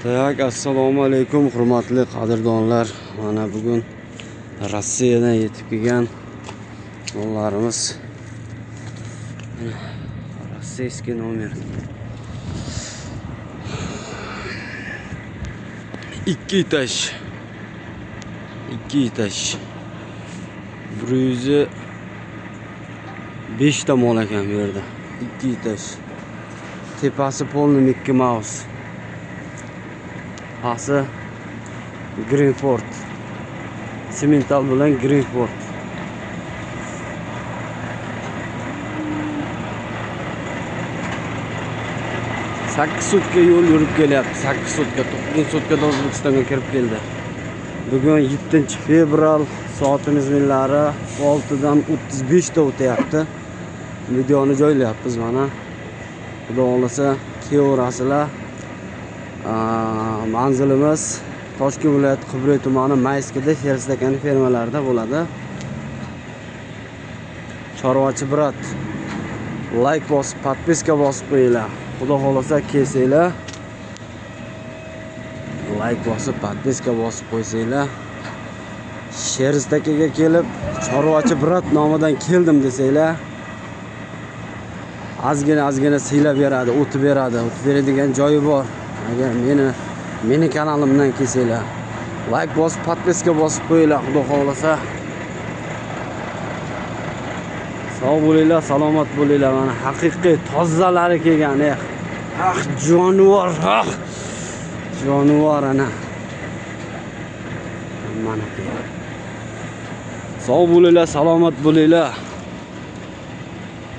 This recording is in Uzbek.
Так, assalomu alaykum hurmatli qadrdonlar. Mana bugun Rossiyadan yetib kelgan mollarimiz. Российский номер. 2 etaj. 2 etaj. 105 ta mol ekan bu yerda. 2 etaj. Tepasi polni Mickey Mouse. Pasi Greenford. Simental bilan Greenford. 8 sutka yo'l yurib kelyapti. 8 sutka, 9 sutkada O'zbekistonga kirib keldi. Bugun 7 fevral, soatimiz millari 6:35 ta o'tyapti. Videoni joylayapmiz mana. Xudo xolasa kelaverasizlar. Manzilimiz Toshkent viloyati Qibray tumani Mayskida Sherzakani fermalarida bo'ladi. Chorvachi brat, like bosib, podpiska bosib qo'yinglar. Xudo xolasa kelsanglar, like bosib, podpiska bosib qo'ysanglar, Sherzakaga kelib Chorvachi brat nomidan keldim desanglar, ozgina siylab beradi, o'tib beradi, o'tib beradigan joyi bor. Agar meni kanalimdan kelsanglar, like bosib, podpiska bosib qo'yinglar, xudo xolasa. Sog' bo'linglar, salomat bo'linglar. Mana haqiqiy tozalari kelgan. Ah, jonivor, ah. Jonivor ana. Mana. Sog' bo'linglar, salomat bo'linglar.